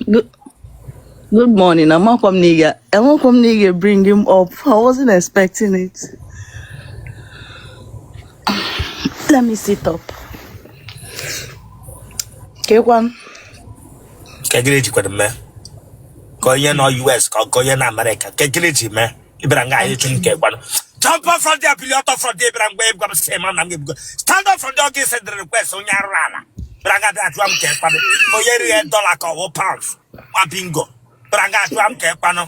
Good, good morning. Amakwa m na ị ga enwekwa m na ị ga-bring him up. I wasn't expecting it. Let me sit up. Kekwan. Ka gịnị jikwara mee ka onye nọ US ka onye na Amerịka ka gịnị ji mee ị bịara nga anyị chụ nke gwanụ jump up from there bili ọtọ from there bịara mgbe gwa m sị ma na m ga-ebugo stand up from there oge sendịrị request onye arụrụ ala bịara nga bịa jụọ m ka ekwanụ ka onye righe dollar ka ọ wụ pounds nwa bingo bịara nga jụọ m ka ekwanụ.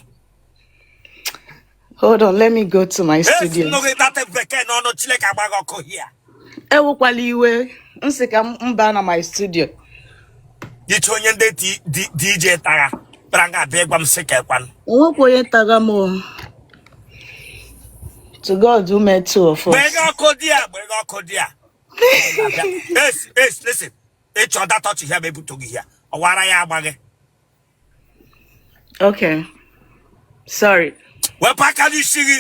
Hold on, let me go to my esi studio. nnụ gị data bekee n'ọnụ Chineke agba gị ọkụ hia. Ewekwala iwe, m sị ka m baa na my studio. Iche onye ndị DJ tagha bịara nga abịa ịgwa m sị ka ekwanụ. Onwekwa onye taga m o. To God who made two of Gbaa us. gị ọkụ di ya, gbaa gị ọkụ di ya. Es es listen, ịchọ data ọchị hia ma ebuto gị hia ọwara ya agba gị. Okay. Sorry. Wepụ aka n'isi gị,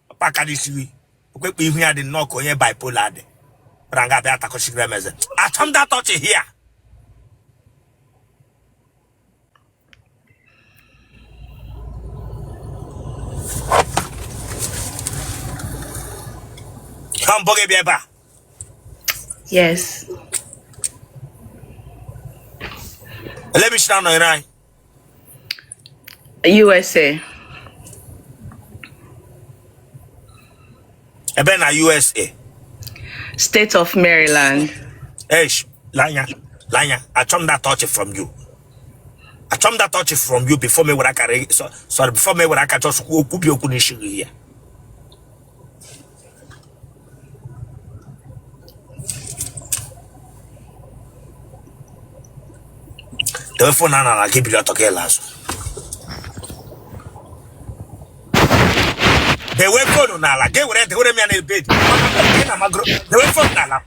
wepụ aka n'isi gị. Okwekpe ihu ya dị nnọọ ka onye bipolar dị bịara nga abịa atakọchigara m eze. Achọ m data ọchị hia. Ha mbọ gị bịa ebe a. Yes. Ele ebe i si na-anọnyere anyị? USA. Ebe na USA? State of Maryland. Eish, lanya, lanya, achọ m that touch from you. Achọ m that touch from you before me were aka sorry, before me were aka just kwuo okwu bi okwu n'isi gị ya. Dewe phone na na gị bili ọtọ ka ịla azụ. Dewe phone n'ala gị were dewere m ya na bed. Gị na magoro dewe phone n'ala.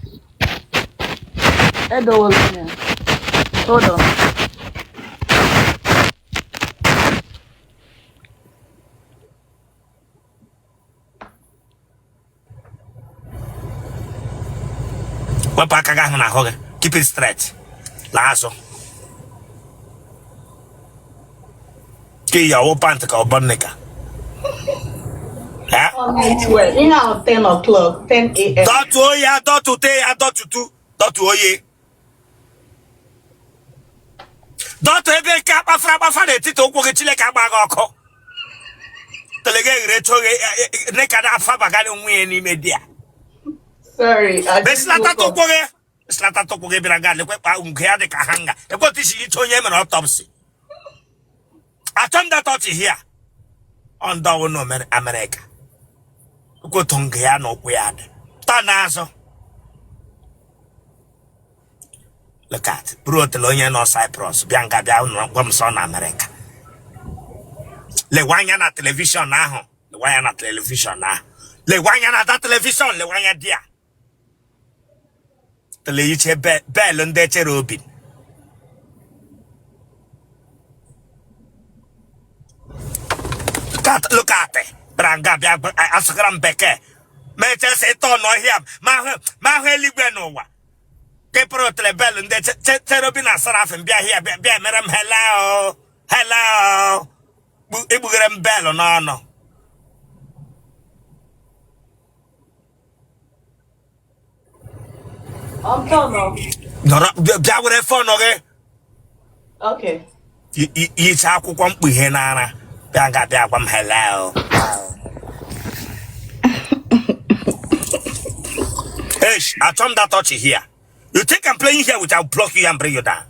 Edowela m ya. Hold on. Wepụ aka gị ahụ n'ahụ gị, keep it straight, laa azụ ka iyi ọwụ pant ka ọ bụ knicker. Ihe ahụ 10 o'clock, 10 a.m. Dọtuo ya, dọtute ya, dọtutu, dọtuo ya, dọtụ ebe nke akpafara akpafa n'etiti ụkwụ gị. Chineke agba gị ọkụ telega eghere eto gị knicker na-afabagara onwe ya n'ime di ya. Sorry, I just Mesilata woke up. ụkwụ gị, mesilata ụkwụ gị. Bịara ga lekwe kpa nke ya dị ka hanger ekwentị isi iche onye mere autopsy. Achọ m that touch here on the no Amerịka otu nga ya na ụkwụ ya dị taa n'azụ. Look at buru otele onye nọ Cyprus bịa nga bịa nọrọ gwa m sọ na Amerịka. Lewe anya na television ahụ, lewe anya na television ahụ, lewe anya na that television, lewe anya di ya tele iche bell ndị cherubim. Look at bịara nga bịa asụgara m bekee ma echesa ịtọ n'ọhịa ma ahụ eluigwe n'ụwa kepụrụ otele bell ndị cherubim na seraphim bịa hịa bịa mere m hello hello egbughere m bell n'ọnụ. Nọrọ bịa were phone gị. Okay. Yicha akwụkwọ mkpughe n'ara bịa nga bịa gwa m hello. Eish, achọ m that touch here. You think I'm playing here with I'll block you and bring you down.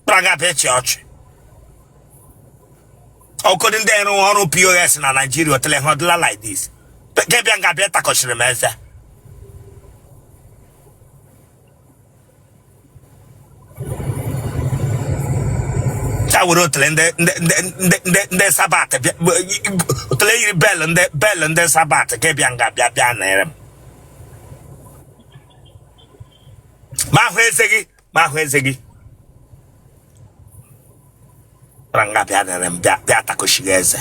Bịara nga bịa chị ọchị. Ọkụdị ndị ọrụ ọrụ POS na Nigeria otele ha ọdịla like this. Gị bịa nga bịa takọchiri m eze. Ya were otele ndị ndị ndị ndị ndị ndị Sabbath bịa otele yiri bell ndị bell ndị Sabbath gị bịa nga bịa bịa nere m. Ma ahụ eze gị, ma ahụ eze gị. Bịara nga bịa nere m bịa bịa takọchiri eze.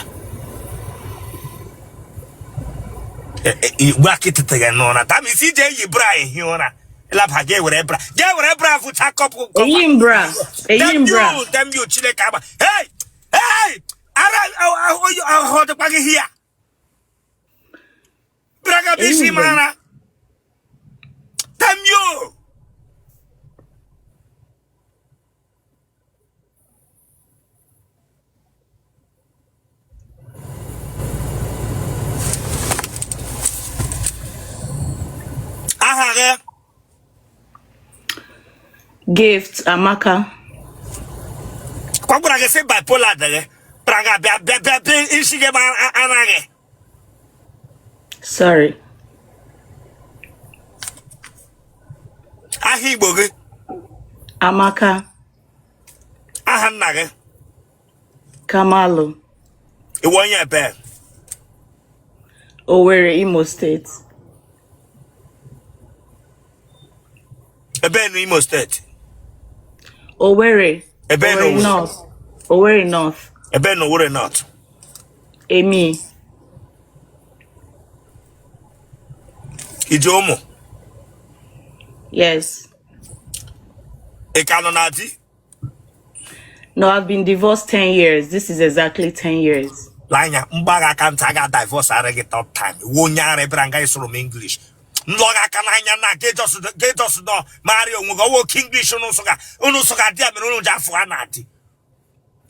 Igbe akịtịtị gị n'ụra. That means ije eyi bra ehi ụra. Ịlaba gị ewere bra, gị ewere bra fụcha kọpụ kọpa. Eyi m bra. Eyi Damn m bra. you, damn you, Chineke agba. Hey! Hey! Ara ahụ dịkwa gị hia. Bịara ga bụ isi Eyi m bra. mara. Damn you! Aha gị? Gift Amaka. Kwa gwara gị sị bipolar dị gị. Bịara ga bịa bịa bịa bịa isi gị ma anaghị. Sorry. Aha Igbo gị? Amaka. Aha nna gị? Kamalu. Ị wụ onye ebe? Owerri, Imo State. Ebe na Imo State? Owerri. Ebe na Owerri Owerri? North. Owerri North. Ebe na Owerri North? Emi. I ji ụmụ? Yes. Ị ka nọ na di? No, I've been divorced 10 years. This is exactly 10 years. Lee anya, mgbagha aka ntị a ga-divorce ara gị third time. Iwu onye ara bịara nga ịsụrụ m English. M lọ gị aka n'anya na gị just nọ marị onwe gị ọwụ oke English unu sụga di ya mere unu ji afụ a na-adị.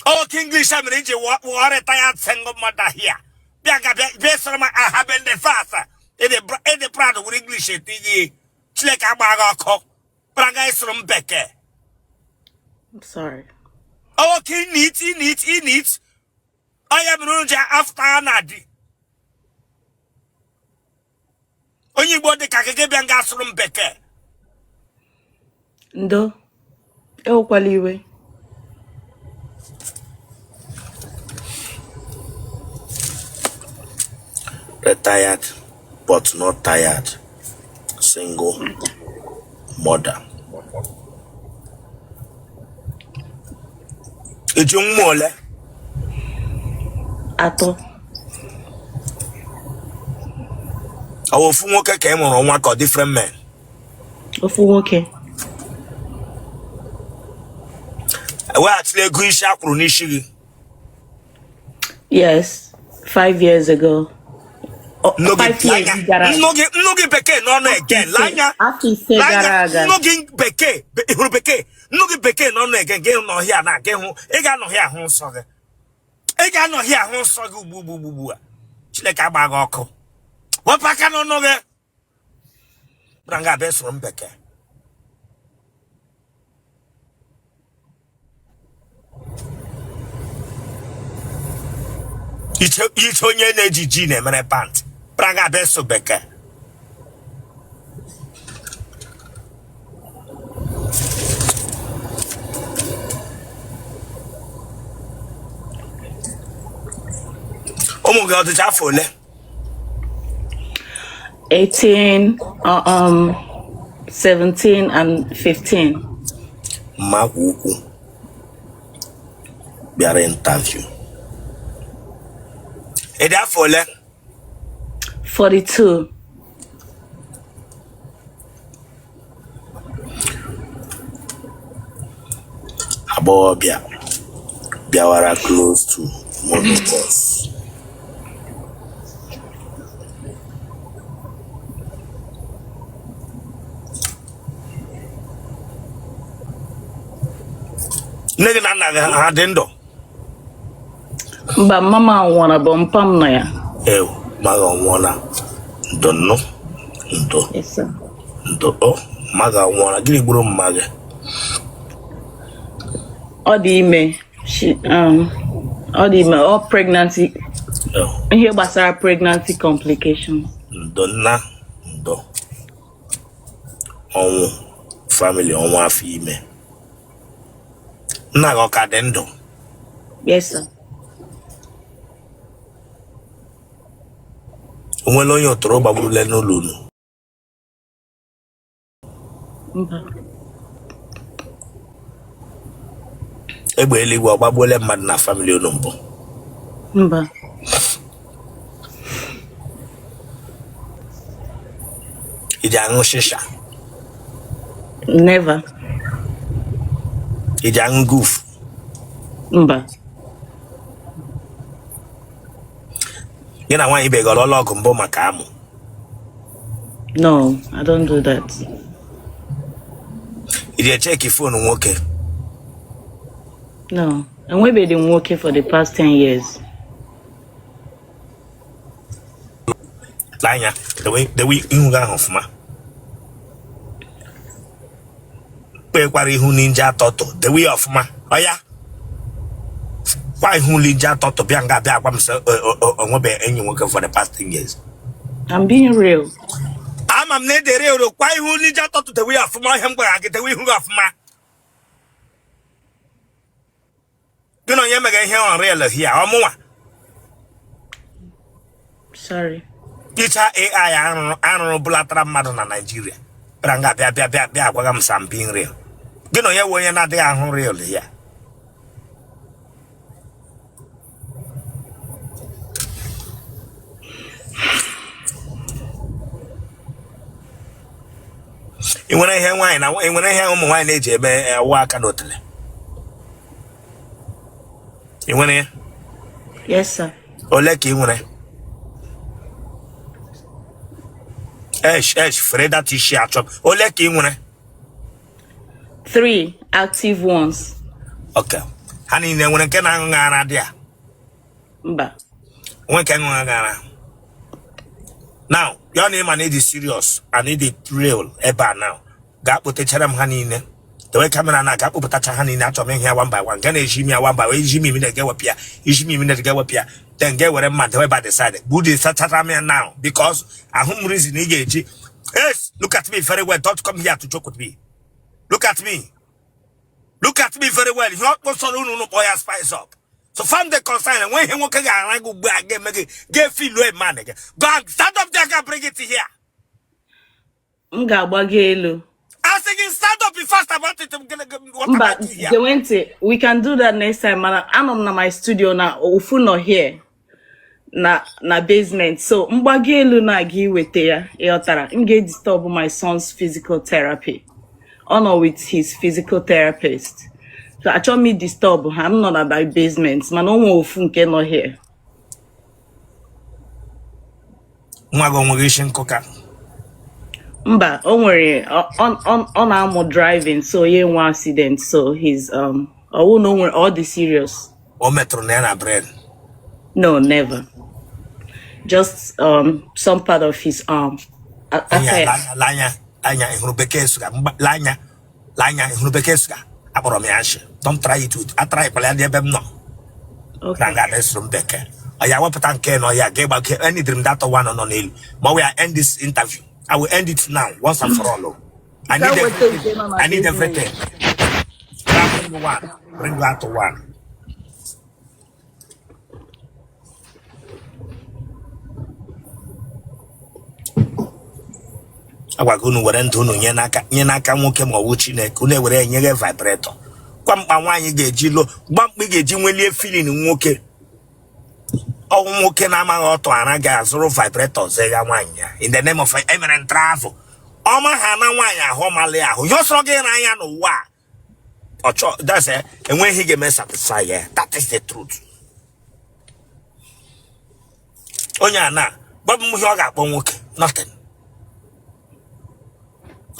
Oke English a mere iji wụọ retired single mother here. Bịa ga bịa bịa sụrụ m aha be ndị fast. Ịdị proud were English eti gị. Chineke agba gị ọkụ. Bịara nga ịsụrụ m bekee. I'm sorry. Oke neat neat neat. Ọ ya mere unu ji after na di. Onye Igbo dị ka gị bịa nga asụrụ m bekee. Ndo. Ewekwala iwe. Retired but not tired. Single mother. I ji nwa ole? 3. Ọ wụ ofu nwoke ka ị mụrụ nwa ka ọ different men? Ofu nwoke. Eweghachila ego isi a kwụrụ n'isi gị? Yes, 5 years ago. Oh, 5 years gara aga. Nnu gị bekee n'ọnụ again. Lee anya. Afọ 5 gara aga. Nnu gị bekee, hụrụ bekee. Nnu gị bekee n'ọnụ again. Gị nọ hịa na gị hụ, ị ga-anọ hịa hụ nsọ gị. Ị ga-anọ hịa hụ nsọ gị ugbu ugbu ugbu a. Chineke agba gị ọkụ. Wepụ aka n'ọnụ gị. Bịara nga abịa soro m bekee. Iche onye na-eji ji na-emere pant. Bịara nga abịa so bekee. Ụmụ gị ọ dịcha afọ ole? 18, 17 and 15. Mmakwa ukwu bịara interview. Ị dị afọ ole? 42. Agbọghọbịa bịawara close to menopause. Nne gị na nna gị ha dị ndụ? Mba, mama nwụrụ bụ mpa m nọ ya. Ew, mma gị anwụọla. Ndo nnụ, ndo. Yes, sir. Ndo, o, mma gị anwụọla. Gịnị gburu mma gị? Ọ dị ime. Ọ dị ime. Ọ pregnancy. Ew. Ihe gbasara pregnancy complications. Ndo nna, ndo. Ọnwụ family, ọnwụ afọ ime. Nna gị ọ ka dị ndụ? Yes, sir. O nwela onye ụtụrụ gbagburule n'ụlọ unu? Mba. Egbe eluigwe ọ gbagbuole mmadụ na family unu mbụ? Mba. Ị ji aṅụ shisha? Never. Ị ji aṅụ guf? Mba. Gị na nwaanyị ibe gị ọlụọla ọgụ mbụ maka amụ? No, I don't do that. Ị ji echeki phone nwoke? No. Enwebeghị m nwoke for the past 10 years. Lee anya, dewe ihu gị ahụ ọfụma. Kpekwara ihu ninja turtle, dewe ya ọfụma. Ọya kwa ihu ninja turtle, bịa nga bịa gwa m sị o nwebe enyi nwoke for the past 10 years. I'm being real. Ama m na edere ero kwa ihu ninja turtle, dewe ya ọfụma. Ihe m gwara gị, dewe ihu gị ọfụma. Gị na onye mega ihe unreal here? Ọmụnwa? Sorry. Icha AI arụrụ bulatara mmadụ na Naịjirịa bịara nga bịa bịa bịa bịa agwaga m sị being real. Gị na onye wụ onye na-adịghị ahụ real ya? Ị nwere ihe nwaanyị na ị nwere ihe ụmụ nwaanyị na-eji eme awụ aka n'otele? Ị nwere ya? Yes, sir. Ole ka ị nwere? Esh esh, fere that isi achọ. Ole ka ị nwere? Three active ones. Ok, ha niile nwere nke na-aṅụ ara dị a? Mba. Nwe nke ṅụrụ ara now? Ya na ịma na ịdị serious and ịdị real ebe a now, gaa kpotechara m ha niile. Dewe camera na gaa kpopụtacha ha niile. Achọrọ m ịhụ ya one by one. Nke na-eji imi ya one by one, iji imi na ga-ewepụ ya, iji imi na ga-ewepụ ya, then ga-ewere mma dewe by the side. Gbudi sachara m ya now, because ahụ m reason ị ga-eji. Yes, look at me very well. Don't come here to joke with me. Look at me, look at me very well. Ihe ọ kpọsọrọ unu, unu kpọ ya spice up. So from the concern, enwe ihe nwoke ga-ara gị ugbu a ga-eme gị ga-efilu man gị. Go and stand up there and bring it here. M ga-agbago elu. Asị gị stand up, be fast about it. I'm gonna what Mba, about here? Gewe ntị, we can do that next time. Mana anọ m na my studio na ofu nọ here na basement. So mgbago elu na-aga iweta ya, ịghọtara? M ga-edisturb my son's physical therapy. Ọ nọ with his physical therapist. So achọghị m idisturb ha, m nọ na my basement, mana o nwee ofu nke nọ here. Nwa gị o nwere isi nkụka? Mba, o nwere ọ na-amụ driving, so ya enwe accident, so he's ọwụ na o nwere ọ dị serious. O metụrụ na ya na brain? No, never. Just some part of his arm. Anya Aka ya. Anya anya, ị hụrụ bekee sụga? Anya anya, ị hụrụ bekee sụga? Akpọrọ m ya ashị. Don't try it with atrykwala ya n'ebe m nọ na nga na-esoro m bekee. Ọ ya wepụta nke nọ ya ga ịgbake. Enidiri m that one nọ n'elu ma we end this interview. I will end it now, once and for all. I Gaa need weta everything. nke nọ na I need basement. everything. Bring one, bring that one. Agwa gị, unu were ndụ unu nye n'aka nwoke ma ọ bụ Chineke, unu ewere enyeghe vibrator. Gwa mkpa nwaanyị ga-eji lụ, gwa mkpa ị ga-eji nwelie feeling nwoke. Ọnwụ nwoke na-amaghị ọtụ ara ga-azụrụ vibrator zega nwaanyị ya in the name of emere travel. Ọma ha na nwaanyị ahụ ọmalị ahụ ihe ọsọrọ gị n'anya n'ụwa a. Ọchọ that's it. Enweghị ga-eme satisfy ya. That is the truth. Onye a na gwa m ihe ọ ga-akpọ nwoke, nothing.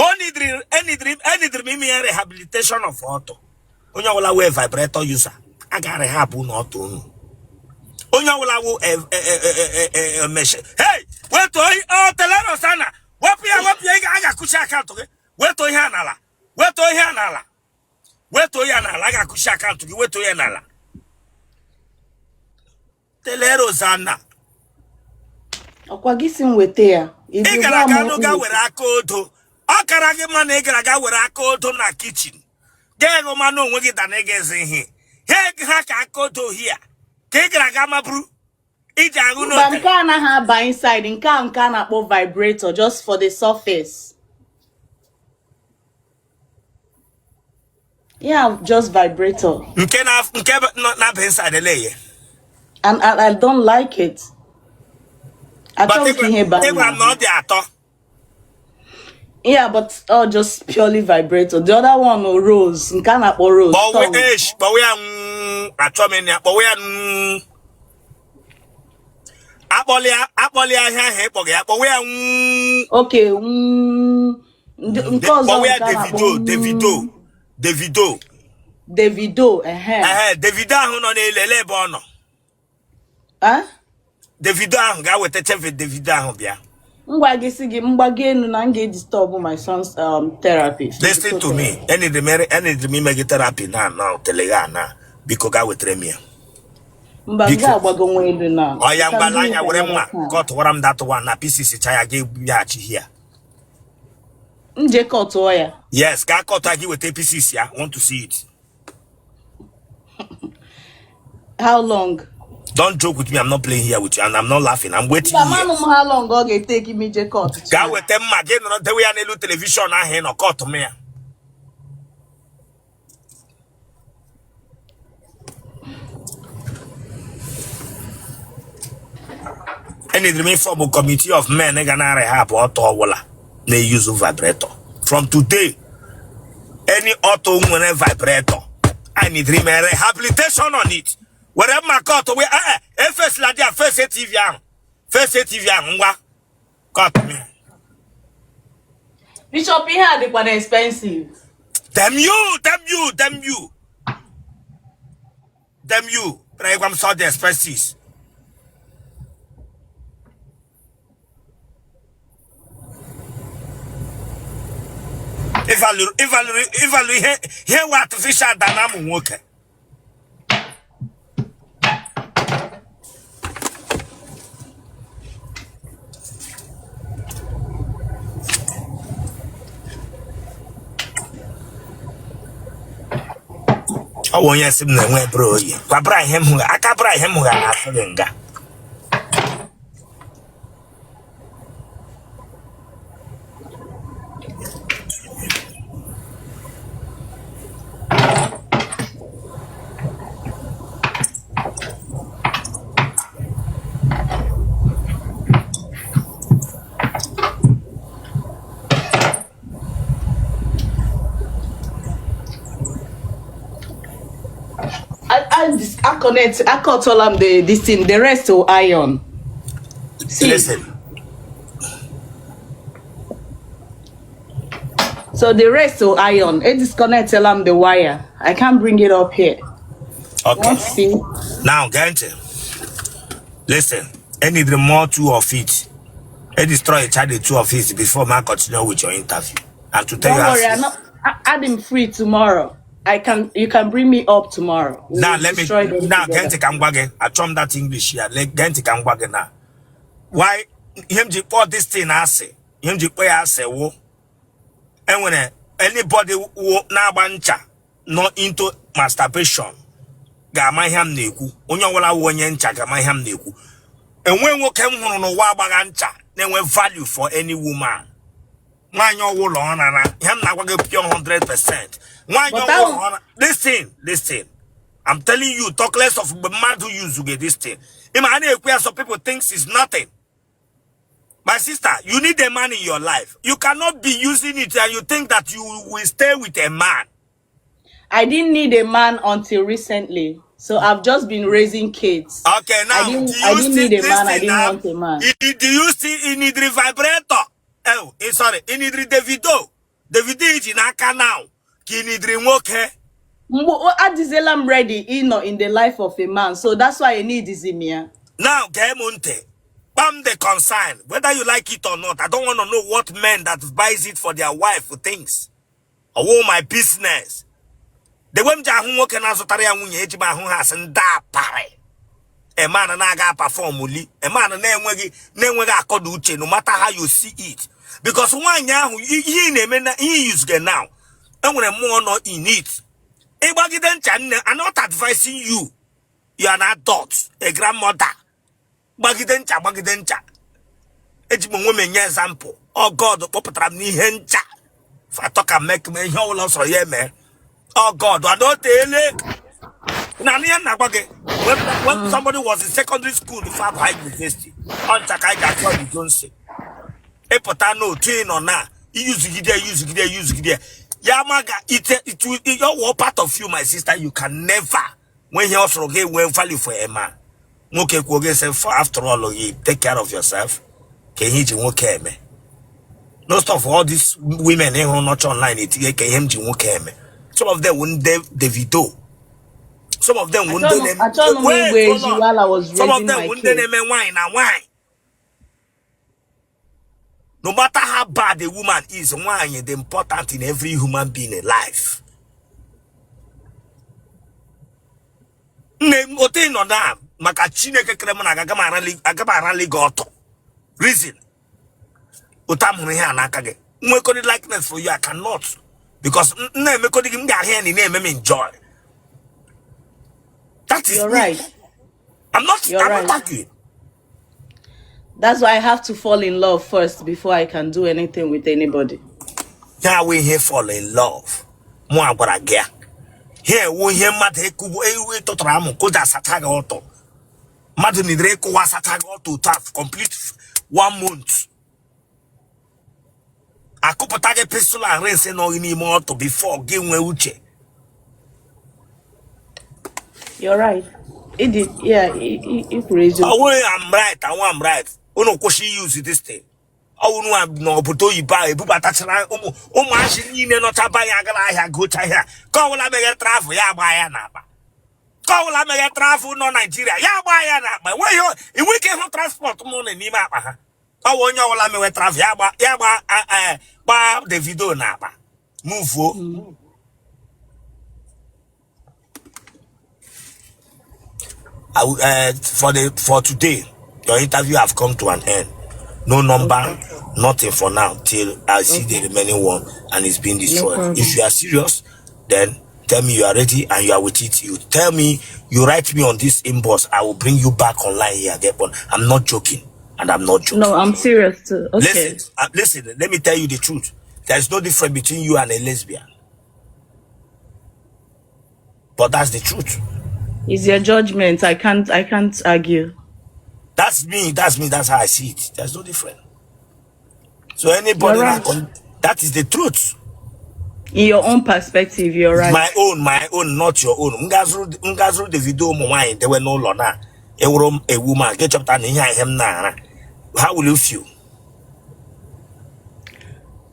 O nidiri enidiri enidiri m ime ya rehabilitation of ọtụ. Onye ọbụla wee vibrator user a ga rehab unu ọtụ unu. Onye ọbụla wụ machine. Hey, wetuo ọ telero sana, wepụ ya, wepụ ya. Ị a ga-akụchi account gị. Wetuo ihe a n'ala, wetuo ihe a n'ala, wetuo ya n'ala. A ga-akụchi account gị. Wetuo ya n'ala, telero sana. Ọkwa gị si m weta ya. Ị Ị dị gara gwa m aga nụ ga weta. Were aka odo. Ọ kara gị mma na ị gara aga were aka odo na kitchen gaa ego mmanụ onwe gị dana. Ị ga-eze ihe ha ha ka aka odo hia ka ị gara aga maburu iji aṅụ Mba, n'ote. nke a anaghị aba inside. Nke a na-akpọ vibrator, just for the surface. Yeah, just vibrator. Nke na nke nọ na-aba inside ele ya. And I don't like it. But Achọghị m ka ihe baa ị gwara m na ọ n'ahụ. dị atọ. Yeah, but oh, just purely vibrator. The other one, oh, Rose. Nke a na-akpọ Rose. Kpọwe Tongue. esh, kpọwe ya achọ m ịnụ ya, kpọwe ya. Akpọlị ya ihe ahụ ịkpọga ya, kpọwe ya. Okay. Nke ọzọ Kpọwe ya nke a na-akpọ Davido, Davido, Davido. Davido. Ehe. Ehe, Davido ahụ nọ n'elu, ele ebe ọ nọ? Ah? Davido ahụ ga-weta chefe Davido ahụ bịa. Ngwa gị sị gị mgbago elu na m ga-edisturb my son's therapy. Listen Physical to me. therapy. Enidiri m ime gị therapy na na telega na biko gaa wetara m ya. Mba, m Biko. ga-agbago nwa elu na. Ọ ya We can mgbala do it anya were another mma time. ka ọ tụwara m that one na pieces cha ya gị bịaghachi here. M jee kọtụọ ya. Yes, gaa kọta gị weta pieces ya. Want to see it. How long? Don't joke with me. I'm not playing here with you and I'm not laughing. I'm waiting Mba, here. manụ m how long ọ ga-eteki m ije kọtụ Gaa ya. weta mma gị nọrọ dewe ya n'elu television ahụ ị nọ kọtụ m ya. Enidiri m ịform committee of men ga na rehab ọtọ ọbụla na-eyuzu vibrator. From today, any auto nwere vibrator, I need ime rehabilitation on it. Were mma kọtụ wee efesila dị a face TV ahụ. Face TV ahụ ngwa kọtụ m ya. Bishop, ihe a dịkwa na expensive. Damn you, damn you, damn you. Damn you. But I'm saw the expenses. If I here what artificial than I'm nwoke. Ọ bụ onye sị m na-enwe bra oyi. Kwa bra ihe m hụrụ, aka bra ihe m hụrụ na-asụ gị nga. I connect, I cut all am the this thing, the rest will iron. See. Listen. So the rest will iron. It disconnect am the wire. I can't bring it up here. Okay. Want to see? Now, get Listen. I need more two of it. I destroy a child the two of it before I continue with your interview. And to tell Don't you worry, I'm not. I'm free tomorrow. You can bring me up tomorrow. We Now will let me destroy them now together. get ka I chum that English here. Let get ka m gwa gị now. Why him ji kpọọ this thing asị? Him ji kpọọ ya asị wụ enwere anybody wụ na-agba ncha nọ into masturbation ga-ama ihe m na-ekwu. Onye ọbụla wụ onye ncha ga-ama ihe m na-ekwu. Enwe nwoke m hụrụ n'ụwa agbagha ncha na-enwe value for any woman. Nwaanyị ọwụla ọ nara ihe m na-agwa gị pure 100%. Nwaanyị But ọwụla ọ na listen, listen. I'm telling you, talk less of mgbe mmadụ use gị this thing. Ịma a na-ekwu ya, some people thinks it's nothing. My sister, you need a man in your life. You cannot be using it and you think that you will stay with a man. I didn't need a man until recently. So I've just been raising kids. Okay, now, do I you didn't still need a man. I listen didn't now? want a man. Do you still you need the vibrator? Oh, sorry, you need the Davido. Davido iji n'aka now. Ka ị need nwoke. Mgbe adịzela m ready ịnọ in the life of a man. So that's why I need him ya. Now, gee m ntị. Kpam the concern, whether you like it or not. I don't want to know what men that buys it for their wife thinks. Ọwụ my business. The way m ji ahụ nwoke na-azụtara ya nwunye eji m ahụ ha asị ndị aparị. A man na-aga perform uli. A man na-enweghị akọ na uche no matter how you see it. Because nwaanyị ahụ ihe ị na-eme na ihe use gị now. Enwere mmụọ nọ in it. Ịgbagide ncha nne, I'm not advising you. You are an adult, a grandmother. Gbagide ncha, gbagide ncha. Eji m onwe m enye example. Oh God kpọpụtara m n'ihe ncha. Atọ ka mee m ihe ọbụla ọ sọrọ ya eme. Oh God, adọteele. Na ihe m na-agwa gị, when somebody was in secondary school before abaa university, ọ ncha ka anyị ga-achọ the Johnson. Ịpụta n'otu ị nọ na Iyuzugide, yuzugide, yuzugide ya maga it it will it all part of you, my sister. You can never when ihe ọ sọrọ gị nwee value for a man. Nwoke kwuo gị sị, for after all, you take care of yourself. Ka ihe iji nwoke eme. Most of all these women ịhụ nọcha online etinye ka ihe m ji nwoke eme, some of them wụ ndị Davido, some of them wụ ndị na-eme, Achọrọ m wait, ịgba hold ezi on, while I was some of raising them my wụ ndị kids. na-eme nwaanyị na nwaanyị. No matter how bad a woman is, nwaanyị dị important in every human being in life. Nne m, otu ị nọ na maka Chineke kere m na aga m arali gị ọtọ. Reason otu a m hụrụ ihe a n'aka gị nwekọrị likeness for you, I cannot, because m na-emekọrị gị, m ga-ahụ ya na ị na-eme m enjoy. That is You're me. right. I'm not You're I'm not right. arguing. That's why I have to fall in love first before I can do anything with anybody. Ya wụ ihe fall in love mụ a gwara gị ya ha ewu ihe mmadụ ịkụgbu ewu ịtụtụrụ amụ kụja asacha gị ọtọ. Mmadụ nidere ịkụwa asacha gị ọtọ otu a complete one month, akụpụta gị pistol and rinse nọ gị n'ime ọtọ before gị nwee uche. You're right. It did, yeah, i kwuru eziokwu. Ọwụghị I'm right, awụ I'm right. Unu kwụsị use this thing. Ọwụnụ a n'obodo oyibo ahụ ebubatachara ụmụ ụmụazị niile nọchaba ya agara ahịa gocha ihe a ka ọbụla meghe travel ya agba ya n'akpa, ka ọbụla meghe travel nọ Naijiria ya agba ya n'akpa. Enweghị inwe ike ịhụ transport money n'ime akpa ha. Ọ wụ onye ọbụla mewe travel ya gba ya gba gbaa Davido n'akpa muvuo. For today, your interview have come to an end. No number, nothing for now till I see the remaining one and it's being No destroyed. problem. If you are serious, then tell me you are ready and you are with it. You tell me, you write me on this inbox. I will bring you back online here. Get one. I'm not joking, and I'm not joking. No, I'm serious too. Okay. Listen, listen. Let me tell you the truth. There's no difference between you and a lesbian, but that's the truth. It's your judgment. I can't argue. That's me. That's me. That's how I see it. There's no difference. So anybody You're that right. that is the truth. In your own perspective, you're right. My own, my own, not your own. M ga-azụrụ Davido ụmụ nwaanyị dewe n'ụlọ na ewuru m ewu ma nke chọpụta na ihe a ihe m na-ara. How will you feel?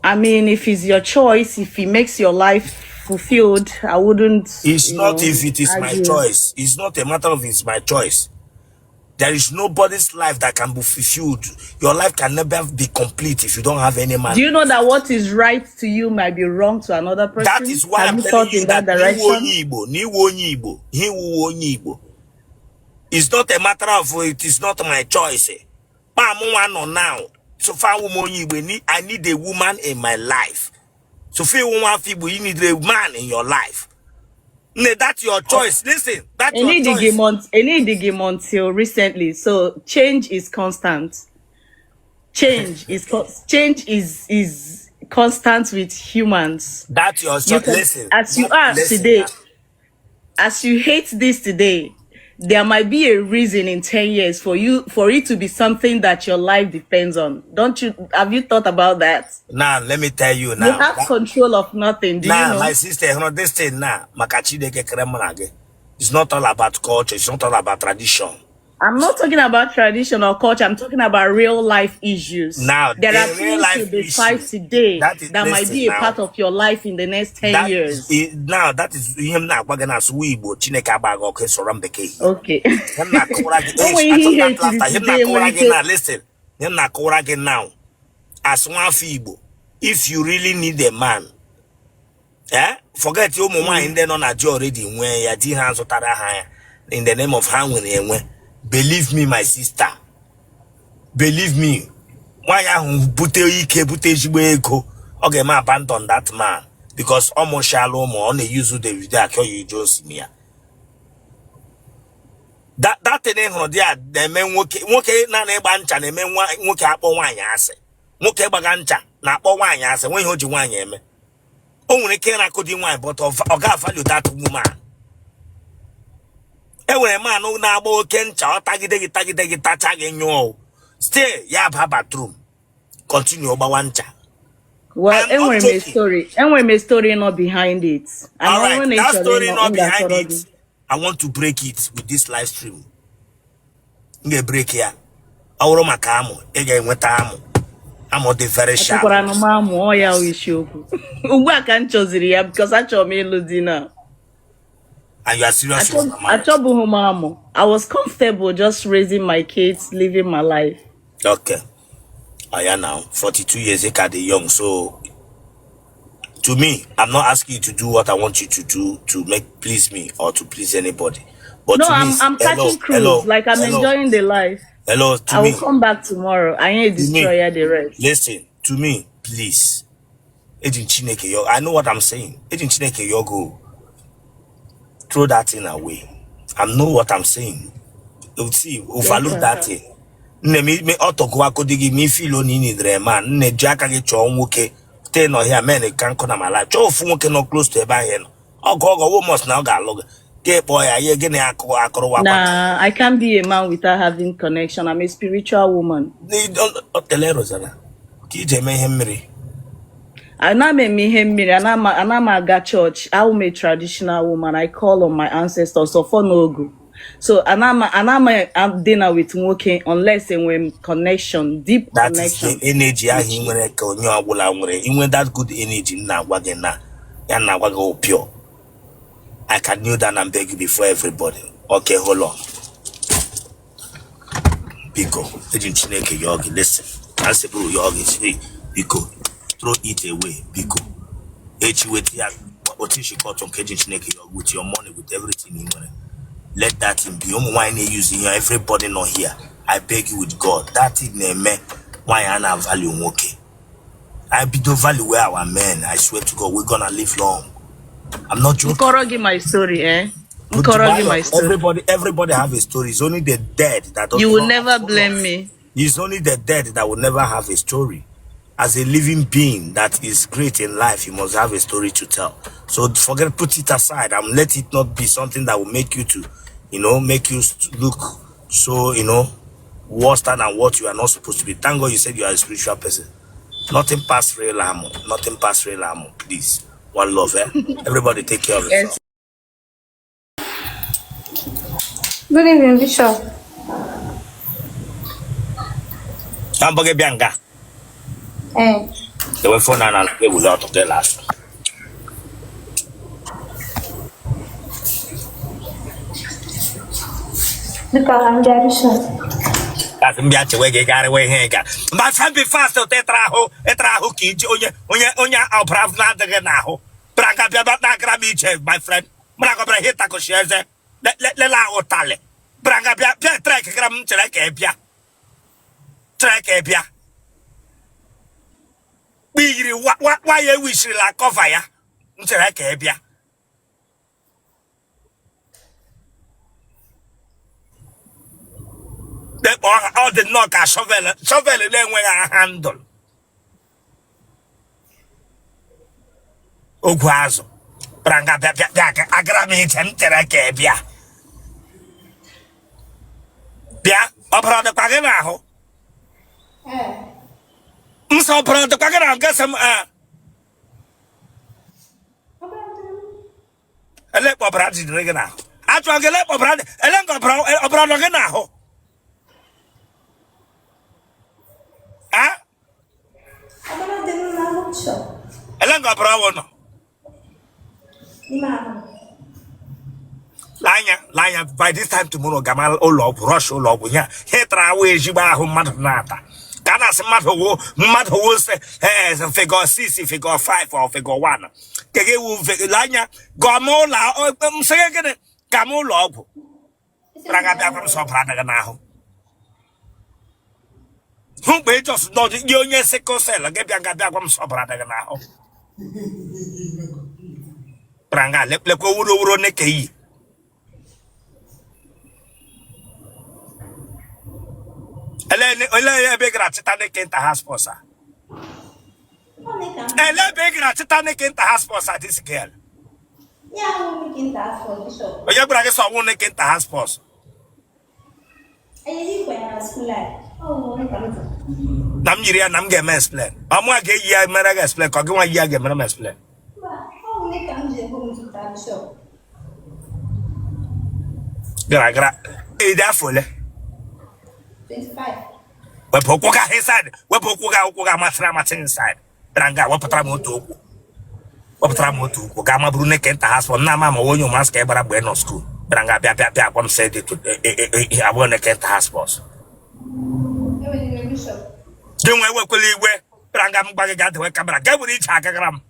I mean, if it's your choice, if it makes your life fulfilled, I wouldn't, It's you not know, if it is my argue. choice. It's not a matter of it's my choice. There is nobody's life that can be fulfilled. Your life can never be complete if you don't have any Do man. you know that what is right to you might be wrong to another That person? is why Have I'm you telling thought you in that that n'iwu direction? onye Igbo, n'iwu onye Igbo, iwu onye Igbo. It's not a matter of it is not my choice. Pa mụ nwa nọ now. So far wụ m onye Igbo, I need a woman in my life. So far iwu nwa afọ Igbo, you need a man in your life. Nne, that's your choice. Listen, that's your choice. Enidigi m until recently. So change is constant. Change is constant with humans. That's your You choice. can, Listen, as you are listen. today, as you hate this today, there might be a reason in 10 years for you for it to be something that your life depends on. Don't you have you thought about that? Now, let me tell you You now. have control of nothing, do you Now, my know? sister, you know, this thing now, maka Chineke kere mụ na gị. It's not all about culture. It's not all about tradition. I'm not talking about tradition or culture. I'm talking about real life issues. Now, There are the real things you life decide issue. today That is, that might listen be a now. part of your life in the next 10 That years. is, now, that is ihe m na-agwa gị na asụwa Igbo Chineke agba gị ọkụ ịsọrọ m bekee here. Okay. Ihe m na-akọwara gị, O eh, nwere ihe achọ ihe that etiri laughter. Ihe m today na-akọwara nwere gị ike. now, listen. Ihe m na-akọwara gị now, as nwa afọ Igbo, if you really need a man, eh, forget ụmụ nwaanyị ndị nọ na di already nwee ya di ha zụtara ha ya in the name of ha nwere enwe. Believe me, my sister, believe me, nwaanyị ahụ bute ike bute ezigbo ego ọ ga-eme abandon that man because ọ mụchala ụmụ ọ na-eyuzu Davido Akioyi Johnson ya. That thing ị hụrụ di ya na-eme nwoke nwoke naanị ịgba ncha na-eme nwoke akpọ nwaanyị asị. Nwoke gbaga ncha na-akpọ nwaanyị asị nwe ihe o ji nwaanyị eme. O nwere ike ịrakụ di nwaanyị but ọ ga-value that woman. E nwere man na-agba oke ncha ọ tagide gị tagide gị tacha gị nyụọ still ya ba bathroom continue gbawa ncha. Well, I'm not enwere m a joking. story. Enwere m a story nọ behind it. And All ọ right, bụrụ na ị that chọrọ story ịnọ, not m behind ga-akọrọ it. gị. I want to break it with this live stream. M ga-ebreak ya. Ọ bụrụ maka amụ, ị ga-enweta amụ. Amụ dị very sharp. Achọkwara na m amụ ọ ya wụ isiokwu. Ugbu a ka m chọziri ya because achọrọ m ịlụ di na. And you are serious with your marriage. Achọbụghị m amụ. I was comfortable just raising my kids, living my life. Okay. Oh yeah, now 42 years, ị ka dị young. So to me, I'm not asking you to do what I want you to do to make please me or to please anybody. But No, to me, I'm hello, catching cruise. hello, Like I'm hello, enjoying the life. hello, to I will me, come back tomorrow. I ain't to me, destroy the rest. listen, to me, please. Eji m Chineke yọ, I know what I'm saying. Eji m Chineke yọ go throw that thing away. I know what I'm saying. You see, Yes, overlook sir. that thing. Nne m ime ọtọgụwakodi gị ma ife ilo na ị nidere ma nne ji aka gị chọọ nwoke tee nọ here men ka nkụ na my life chọọ ofu nwoke nọ close to ebe ahụ ị nọ ọgụ ọgọ wo must na ọ ga-alụ gị ka ị kpọọ ya ihe gị na ya akụ akụrụwakwa Nah, I can't be a man without having connection. I'm a spiritual woman. Tele Rosanna ka iji eme ihe mmiri. Ana m eme ihe mmiri, ana m aga church. I'm a traditional woman. I call on my ancestors, ọfọ na ogu. So ana m dinner with nwoke unless enwere m connection, deep That is the connection energy ahụ with ị you. nwere ka onye ọbụla nwere inwe that good energy m na-agwa gị na ya na-agwa gị pure. I can kneel down and beg you before everybody. Okay, hold on. Biko, eji m Chineke yọọ gị, listen. Ka m sekpuru yọọ gị, sị, biko, throw it away, biko. Echi weta ya, otu isi kọtụ nke eji m Chineke yọọ gị, with your money, with everything ị nwere. Let that thing be. Ụmụ nwaanyị na-eyuzu ihe, everybody nọ here. I beg you with God. That thing na-eme nwaanyị a na-value nwoke. I bido value where our men, I swear to God, we're gonna live long. I'm not joking. M kọrọ gị my story, eh? M kọrọ gị my story. Everybody have a story. It's only the dead that does You will not never have blame me. It's only the dead that will never have a story. As a living being that is great in life, you must have a story to tell. So forget, put it aside and let it not be something that will make you to, make you look so, worse than what you are not supposed to be. Thank God you said you are a spiritual person. Nothing past real ammo. Nothing past real ammo. Please. One love, eh? Everybody take care of yourself. Yes. Good evening, Bishop. Ka mbọ gị bịa nga. Ee. Dewe phone na ala gị wuli ọtọ gị last. Biko ka m bịa, Bishop. Kasị m bịa chewe gị garịwa ihe ị ga. My friend be fast otu ịtara ahụ ịtara ahụ ka iji onye onye onye ọbara na-adịghị n'ahụ. Bịara nga bịa bịa na-agara m ije my friend. Mara gị ọbara ihe ịtakọchi eze. Lele ahụ ụtalị. Bịara nga bịa bịa trek gara m chere ka ị bịa. Chere ka ị bịa. Kpa yiri waya ewishirila cover ya. M chere ka ị bịa. Dekpọ ọ dị nnọọ ka shovel shovel na-enweghị handle ogwu azụ bịara nga bịa bịa bịa agara m ije m chere ka ị bịa bịa ọbara dịkwa gị n'ahụ nsọ ọbara dịkwa gị n'ahụ gasị m ele kpa ọbara jidere gị n'ahụ achọrọ gị ele kpa ọbara ele nke ọbara ọbara nọ gị n'ahụ a Ọbara dị m n'ahụ, Bishop. ele nke ọbara ọwụ nọ N'ime ahụ. anya anya by this time tomorrow gama ụlọ ọgwụ rush ụlọ ọgwụ ya ha tara awụ ezigbo ahụ mmadụ na-ata ka a na-asị mmadụ wụ mmadụ wụ se ee figure 6 figure 5 or figure 1 ka gị wu anya gama ụlọ m sị gị gịnị gama ụlọ ọgwụ bịara ga bịa gwa m sọ ọbara adịghị n'ahụ hụ mgbe ị just nọdụ gị onye sickle cell gị bịa ga bịa gwa m sọ ọbara adịghị n'ahụ bịara nga lekwa owuro owuro neke iyi ele ebe ị gara chịta neke inter house sports a ele ebe ị gara chịta neke inter house sports a this girl onye gwara gị sọ ọnwụ neke inter house sports Na m yiri ya na m ga-eme explain. Ọ mụa ga-eyi ya mere gị explain ka ọ gị nwa yi ya ga-emere m explain. Mba, ọ bụ ka m ji ego m zụta Bishop. Gara gara ị dị afọ ole? 25. Wepụ ụkwụ gị ahụ inside. Wepụ ụkwụ gị, ụkwụ gị amasịrị amasị inside. Bịara nga wepụtara m otu ụkwụ. Wepụtara m otu ụkwụ gaa maburu neke nta ha sọ nna ama ma onye ụmasị ka ị gbara mgbe ị nọ school. Bịara nga bịa bịa bịa gwa m sị dị abụọ neke nta ha spọs. Gị nwa ewekwela iwe. Bịara nga m gwa gị gaa dewe camera gaa were iche agagara m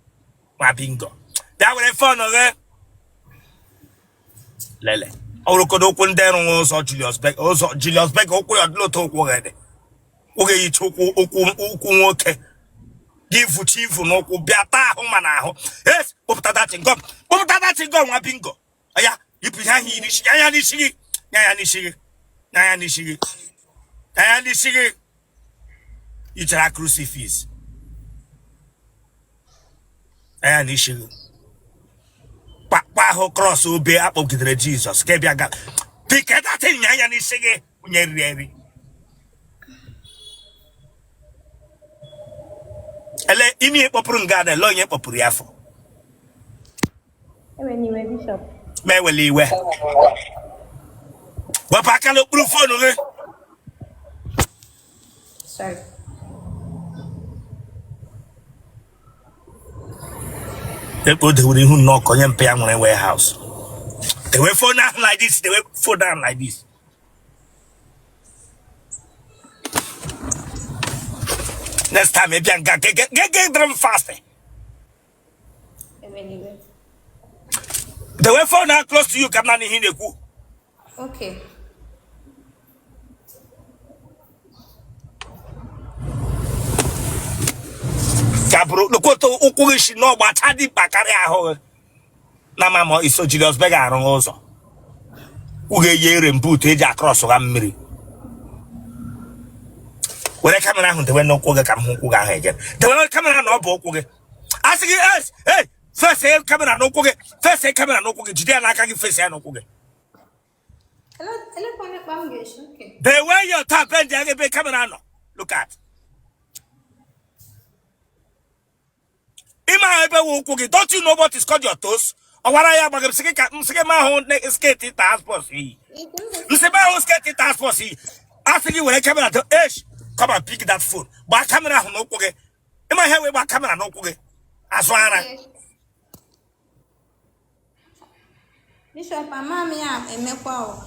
ma bingo. Bịa were phone gị. Lele ọ bụrụkodo ụkwụ ndị rụrụ ụzọ Julius Berger ụzọ Julius Berger ụkwụ ya ọdịla otu ụkwụ gị dị ụkwụ eyicha ụkwụ ụkwụ ụkwụ nwoke gị vuchi ivu n'ụkwụ bịa taa ahụ ma na ahụ es kpụpụta that chewing gum kpụpụta that chewing gum nwa bingo ya yipụ ihe ahụ n'isi ya ya n'isi gị ya ya n'isi gị ya ya n'isi gị ya ya n'isi gị yichara crucifix ya ya n'isi gị kpakpa ahụ cross obe akpọgidere Jizọs ka bịa ga pick that thing nya ya n'isi gị onye riri eri ele imi kpọpụrụ nga na ele onye kpọpụrụ ya afọ ma ewela iwe wepụ aka n'okpuru phone gị. Sorry. Ekpe o dewere ihu nnọọ ka onye mpe ya nwere warehouse. Dewe phone ahụ like this, dewe phone ahụ like this. Next time ị bịa nga ge dịrị m fast. Dewe phone ahụ close to you ka m na-anụ ihe ị na-ekwu. Okay. Ka bụrụ lekwata ụkwụ gị si n'ọgbacha dị mkpa karịa ahụ gị na ma ma iso Julius Berger arụ ụzọ ụkwụ ga-eyi rain boot eji across ha mmiri. Were camera ahụ dewe n'ụkwụ gị ka m hụ ụkwụ gị ahụ ege dewe camera na ọ bụ ụkwụ gị a sị gị ee face camera n'ụkwụ gị face camera n'ụkwụ gị jide ya n'aka gị face ya n'ụkwụ gị. The way your tap and the ebe camera nọ. Look at. Ịma ebe wụ ụkwụ gị. Don't you know what is called your toes? Ọwara ya gbaga m sị gị ka m sị gị ma ahụ skirt inter house sports yi. M sị ma ahụ skirt inter house sports yi. A sị gị were camera to esh come and pick that phone. Gbaa camera ahụ n'ụkwụ gị. Ịma ihe wee gbaa camera n'ụkwụ gị. Azụ ara. Bishop, ama m ya emekwa o.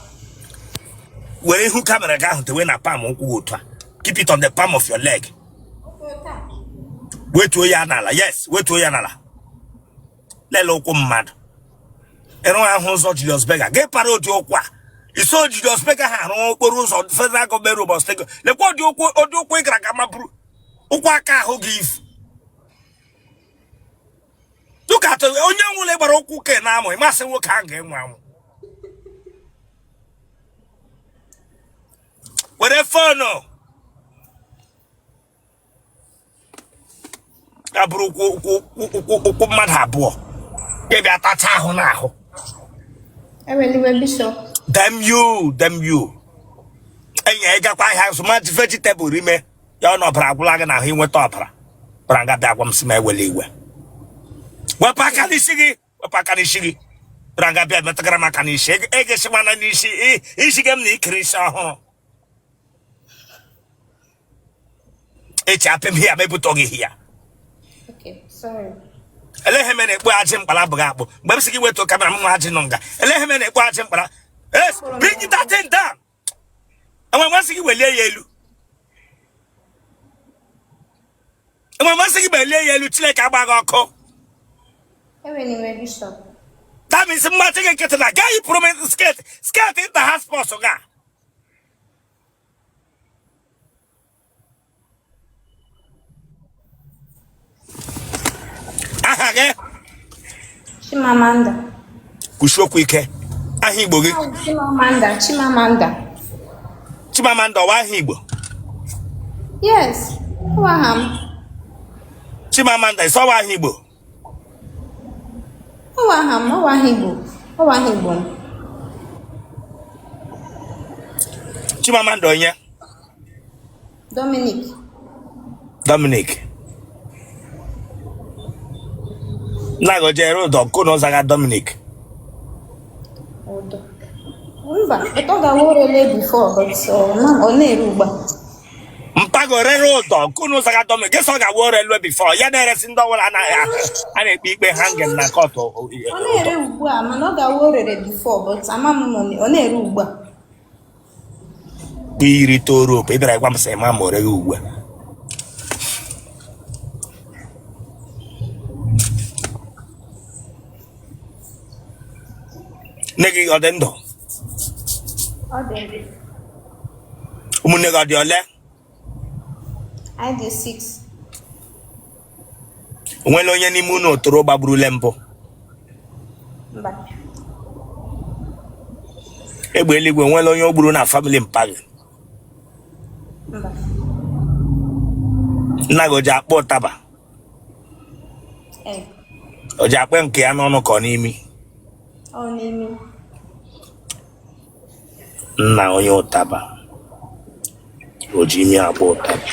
Were ihu camera gị ahụ dewe na palm ụkwụ gị otu a. Keep it on the palm of your leg. Wetuo ya n'ala. Yes, wetuo ya n'ala. Lele ụkwụ mmadụ. Ịrụ ahụ ụzọ Julius Berger. Gị para ụdị ụkwụ a. Iso Julius Berger ha arụ okporo ụzọ federal government road steeti. Lekwa ụdị ụkwụ ụdị ụkwụ ị gara ga maburu. Ụkwụ aka ahụ gị ifu. Look at onye nwụrụ gbara ụkwụ ke na amụ ịmasị nwoke ahụ ga-enwe anwụ. Were phone ya bụrụ ụkwụ ụkwụ ụkwụ mmadụ abụọ gị bịa tacha ahụ n'ahụ. Ewela iwe Bishop. Damn you, damn you. Enyi ya ịgakwa ahịa zụma vegetable ime ya ọ na ọbara agwụla gị n'ahụ inweta ọbara bara nga bịa gwa m sị m ewela iwe. Wepụ aka n'isi gị, wepụ aka n'isi gị. Bara nga bịa metụgara m aka n'isi. Egesikwana n'isi isi gị m na ikiri isi ọhụrụ. Echi apị m hia ma ebutọ gị hia. Ele ihe mere na-ekpu ajị mkpara abụghị akpụ. Mgbe m sị gị wetuo camera m nwa ajị nọ nga. Ele ihe mere na-ekpu ajị mkpara. Yes, bring that thing down. Enwe m sị gị welie ya elu. Enwe m sị gị welie ya elu Chineke agba gị ọkụ. That means mmachi gị nkịtị na gaa yipụrụ m skirt skirt inter house sports ga. Aha gị? Chimamanda. Kwusie okwu ike. Aha Igbo gị? Chimamanda, Chimamanda. Chimamanda ọwa aha Igbo? Yes, ọ aha m. Chimamanda ị sị ọwa aha Igbo? Ọ aha m, ọ aha Igbo. Ọ aha Igbo m. Chimamanda onye? Dominic. Dominic nna gị o ji ere ụdọ nke na ọ zaga Dominic Ụdọ. Mba, ụtọ ga-awụ orele before, but ọ na-ere ugbu a. Mpa gị o rere ụdọ nke unu zaga Dominic gị sọ ga-awụ orele before ya na-eresi ndị ọbụla anaghị a na-ekpe ikpe hanging na court. Ọ na-ere ugbu a, mana ọ ga-awụ orere before, but ama m na ọ na-ere ugbu a. Iyiri toro ị bịara gwa m sị ma ma o reghị ugbu a. Nne gị ọ dị ndụ? Ọ dị ndụ. Ụmụnne gị ọ dị ole? Anyị dị 6. O nwela onye n'ime unu otoro gbagburule mbụ? Mba. Egbe eluigwe nwela onye o gburu na family mpa gị? Mba. Nna gị o ji akpọ ụtaba? Ee. O ji akpọ nke ya n'ọnụ ka ọ n'imi? Ọ n'imi. Nna onye ụtaba o ji imi akpọ ụtaba.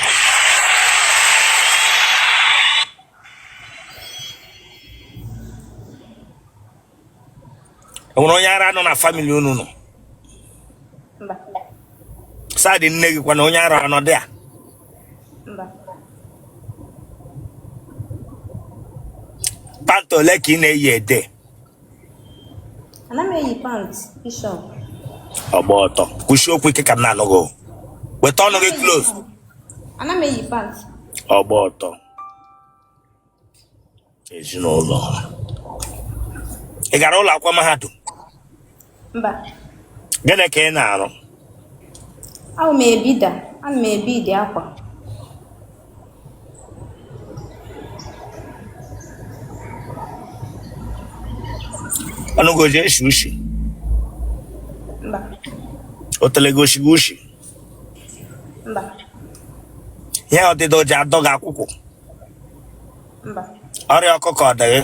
E nwere onye ara nọ na family unu nọ? Mba. Side nne gị kwa na onye ara anọ dị a? Mba. Pant ole ka ị na-eyi ede? Ana m eyi pant, Bishop. Ọgba ọtọ. Kwusie okwu ike ka m na-anụ gị. Weta ọnụ gị close. Ana m eyi pant. Ọgba ọtọ. Ezinụlọ. Ị gara ụlọ akwụkwọ mahadum? Mba. Gịnị ka ị na-arụ? Awụ m a beader. Ana m ebead akwa. Ọnụ gị o ji esi ushi? Mba. Otele gị o shi gị ushi? Mba. Ihe ọdịda o ji adọ gị akwụkwụ? Mba. Ọrịa ọkụkọ ọ dị gị?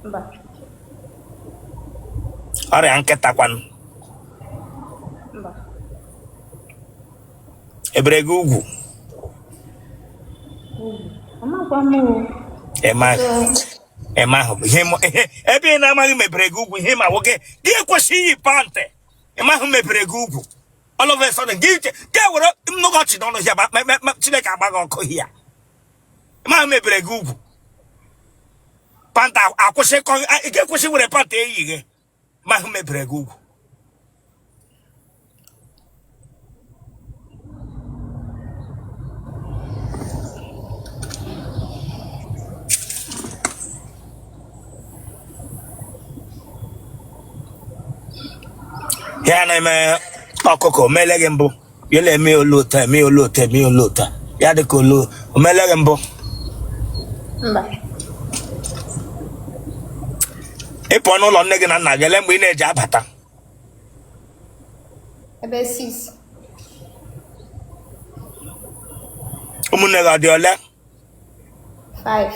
Mba. Ọrịa nkịta kwanụ? Mba. E bere gị ugwu? Amakwa m o. Ema ahụ bụ ihe ebe ị na-amaghị ma e bere gị ugwu ihe ma nwoke gị ekwesịghị iyi pantị ị mahụ ma e bere gị ugwu all of a sudden gị gị were nnukwu ọchị n'ọnụ hịa ma Chineke agba gị ọkụ hịa ị mahụ ma e bere gị ugwu pantị akwụsị ị ga-ekwesị were pantị eyi gị mahụ ma e bere gị ugwu. Ya na-eme ọkụkọ omele gị mbụ ya na-eme olu ụtọ eme olu ụtọ eme olu ụtọ ya dịka olu omele gị mbụ. Mba. Ị pụọ n'ụlọ nne gị na nna gị ele mgbe ị na-eji abata? Ebe 6. Ụmụnne gị ọ dị ole? 5.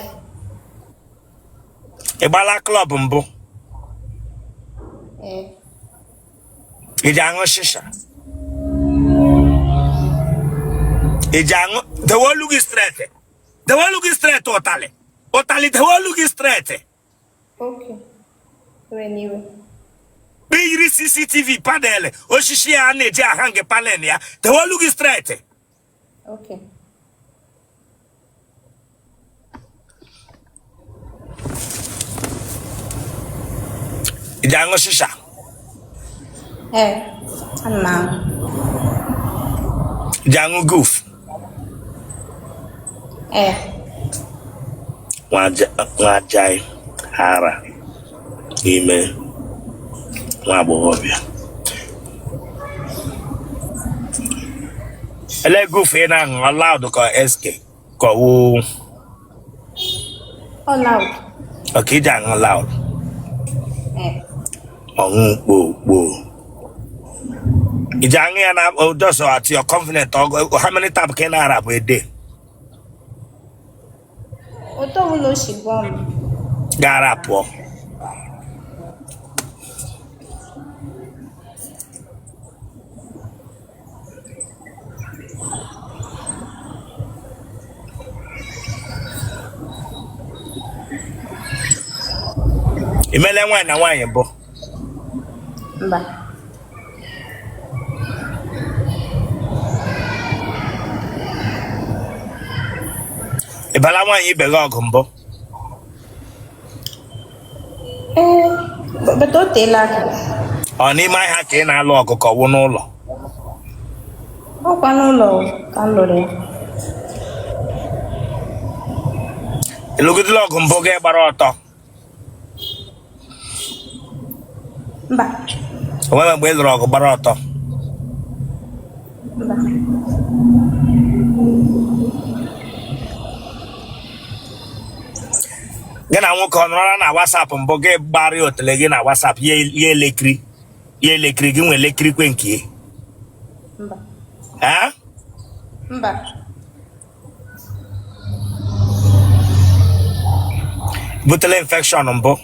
Ị gbala club mbụ? Ee. Ị ji aṅụ shisha? Ị ji aṅụ? Dewe olu gị straight, dewe olu gị straight, ụtalị ụtalị, dewe olu gị straight. Okay. Ewena iwe. Yiri CCTV panel osisi ya a na-eji ahang panel ya, dewe olu gị straight. Okay. Ị ji aṅụ shisha? Ee, ana m aṅụ. Ị ji aṅụ guf? Ee. Nwa ara ime nwa agbọghọbịa ele guf ị na-aṅụ loud ka SK ka ọ wụ? Ọ loud. Okay, ị ji aṅụ loud. Ee. Ọṅụ kpoo ị ji aṅụ ya na oh, just at your convenient. How many times ka ị na-arapụ a day? Otu ọbụla o si gụọ m. Gara pụọ. I meela nwaanyị na nwaanyị mbụ? Mba. Ị bala nwaanyị ibe gị ọgụ mbụ? Ee, but o teela aka. Ọ n'ime ahịa ka ị na-alụ ọgụ ka ọ wụ n'ụlọ? Ọkwa n'ụlọ ka m lụrụ ya. Ị lụgidela ọgụ mbụ gị gbara ọtọ? Mba. O nwere mgbe ị lụrụ ọgụ gbara ọtọ? Mba. Gị na nwoke ọ nọrọla na WhatsApp mbụ, gị gbara otele gị na WhatsApp, ya elekiri ya elekiri gị nwe elekirikwe nke ya? Mba. Eh? Mba. Butele infection mbụ?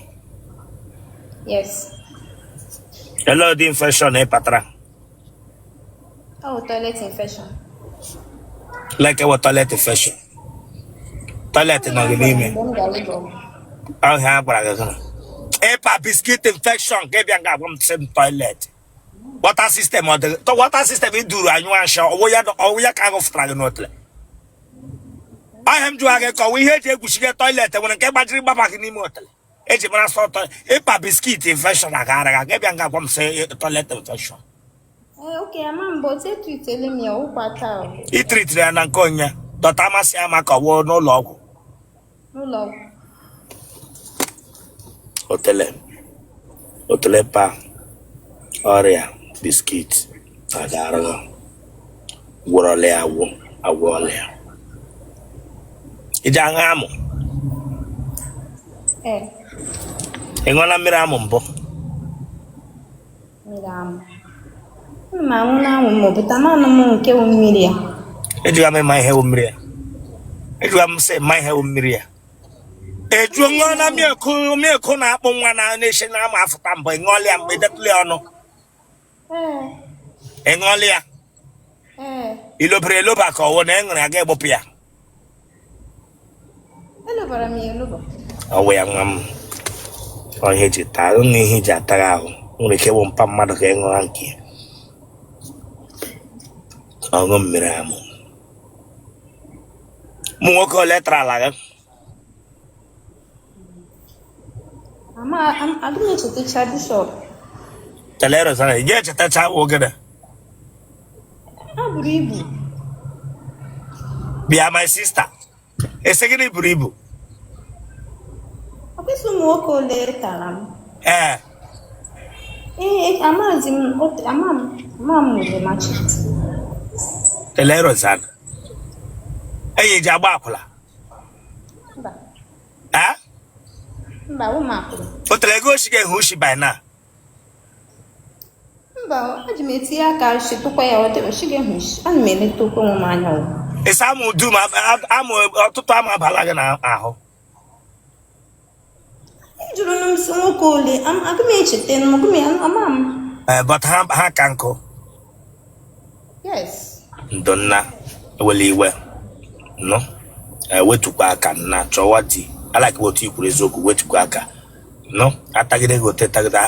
Yes. Ele ụdị infection ị patara? Ọ bụ toilet infection. Like ewe toilet infection. Toilet nọ gị n'ime. Mgbe m gara ụlọ ọgwụ. Ahụ a gwara gị gịnị? Ịpa biscuit infection ka ị bịa nga agwa m sị m toilet. Water system ọ dịghị water system i duru anyụ asha ọwụ ya ka agụfụtara gị n'otele. Ahịa m jụrụ gị ka ọwụ ihe eji egwuchige toilet nwere nke gbajiri gbaba gị n'ime otele. Eji mara sọ ịpa biscuit infection agara gị bịa nga agwa m sị toilet infection. Ee, okay, ama m but etreatele m ya ụkwa taa. I treatiri ya na nke onye dọta amasị ama ka ọ wụọ n'ụlọ ọgwụ? N'ụlọ ọgwụ. Otele otele pa ọrịa biscuit agara gwọrọla ya agwọ agwọọla ya. Iji aṅụ amụ? Ee. Ị ṅụọla mmiri amụ mbụ? Mmiri amụ. Ana m aṅụ n'anwụ ma ọ bụ tamanụ m nke wụ mmiri ya. Ejiga m ịma ihe wụ mmiri ya. Ejiga m sị ma ihe wụ mmiri ya. Ejuo ṅụọla milk milk na-akpụ nwa na na-eshi na ama afụta mbụ? Ị ṅụọla ya mgbe detụla ya ọnụ? Ee. Ị ṅụọla ya? Ee. I lobere eloba ka ọ wụ na ị ṅụrụ ya ga egbopụ ya? Elobara m ya eloba. Ọ wụ ya nwa m. Ọ ihe eji taa nụ ihe eji atagha ahụ nwere ike ịwụ mpa mmadụ ka ị ṅụọ nke ya. Ọṅụ mmiri amụ. Ụmụ nwoke ole tara ala gị? Ama adị m echetacha, Bishop. Tele Rosanna, ị ga-echetacha ogene. Ha buru ibu. Bịa, my sister. Ese gịnị buru ibu? Ọkwụsị ụmụ nwoke ole tara m? Ee. Ee, amaghịzi m, ama m, ama m nwere machi. Tele Rosanna. Enyi ji agba akwụla. Mba. Eh? Mba, ụmụ akwụla. O tere ego oshi ga-ehu ushi by now. Mba, eji m etinye aka shitụkwa ya ọ dị oshi ga-ehu isi. Ana m eleta okwu onwe m anya o. Ịsa amụ dum amụ ọtụtụ amụ abala gị n'ahụ. Ị jụrụ m sị nwoke ole, aga m echeta m, aga m ama m. Eh, but ha ka nkụ. Yes. Ndo nna, ewela iwe. Nụ, wetukwa aka nna, chọwa di. Alaki otu i kwuru eziokwu, wetukwa aka. Nụ, atagide gị ote tagide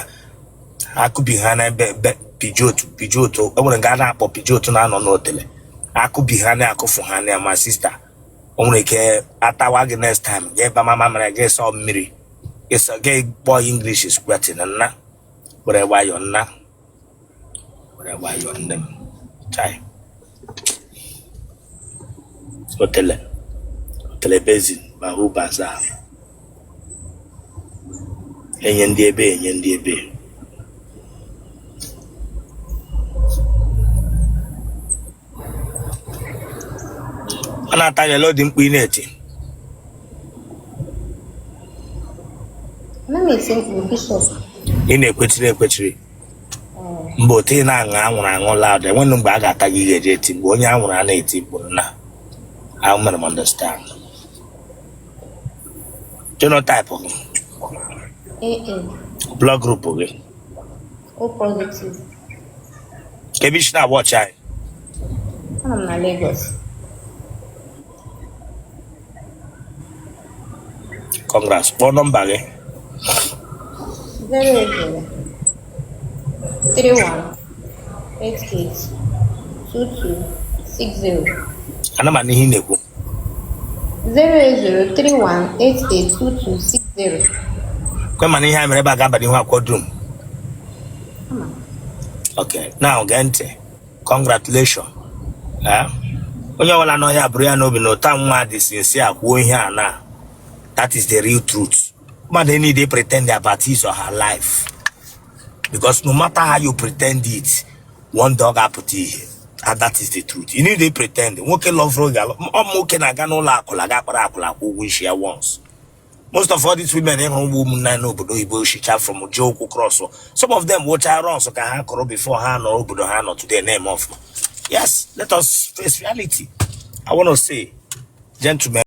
akụbi ha na ebe ebe pijotu pijotu e nwere nke a na-akpọ pijotu na-anọ n'otele akụbi ha na-akụfu ha na ma sister o nwere ike atawa gị next time gị ba mama mere gị sọ mmiri ịsọ gị kpọọ English squirting. Nna, were nwayọọ, nna, were nwayọọ, nne m. Chai, otele otele bezin bahu baza enye ndị ebe enye ndị ebe ọ na-ata gị ele dị mkpu ị na-eti. Ana m eti mkpu, Bishop. Ị na-ekwechiri ekwechiri mgbe otu ị na-aṅụ anwụrụ aṅụ loud enwenụ mgbe a ga-ata gị ị ga-eji eti mgbe onye anwụrụ a na-eti mkpu. Nna, ahụ mere m understand genotype gị. AA. Blood group gị? O positive. Ka ebe isi na-agba ọchị anyị? Anọ m na Lagos. Congrats. Kpọọ nọmba gị. 0 0 31 88 22 60. Ana m anụ ihe ị na-ekwu. 0 0 31 88 22 60. Kwe mana ihe a mere ebe a ga-aba n'ihu akwụkwọ dum. Ama. Okay, now gee ntị, congratulations. Eh? Onye ọbụla n'ọhịa bụrụ ya n'obi na ụta nwa dị sincere kwuo ihe a na that is the real truth. Mmadụ need pretend about his or her life, because no matter how you pretend it, one day ọ ga-apụta ihe, and that is the truth. You need to pretend. Nwoke loverụ ga ọ nwoke na-aga n'ụlọ akwụla ga akpara akwụla akwụ ụgwọ isi ya once. Most of all these women ịhụrụ ụmụ ụmụnna anyị n'obodo oyibo shicha from ji ụkwụ cross, some of them wụcha runs ka ha kụrụ before ha nọ obodo ha nọ today na-eme ọfụma. Yes, let us face reality. I want to say, gentlemen.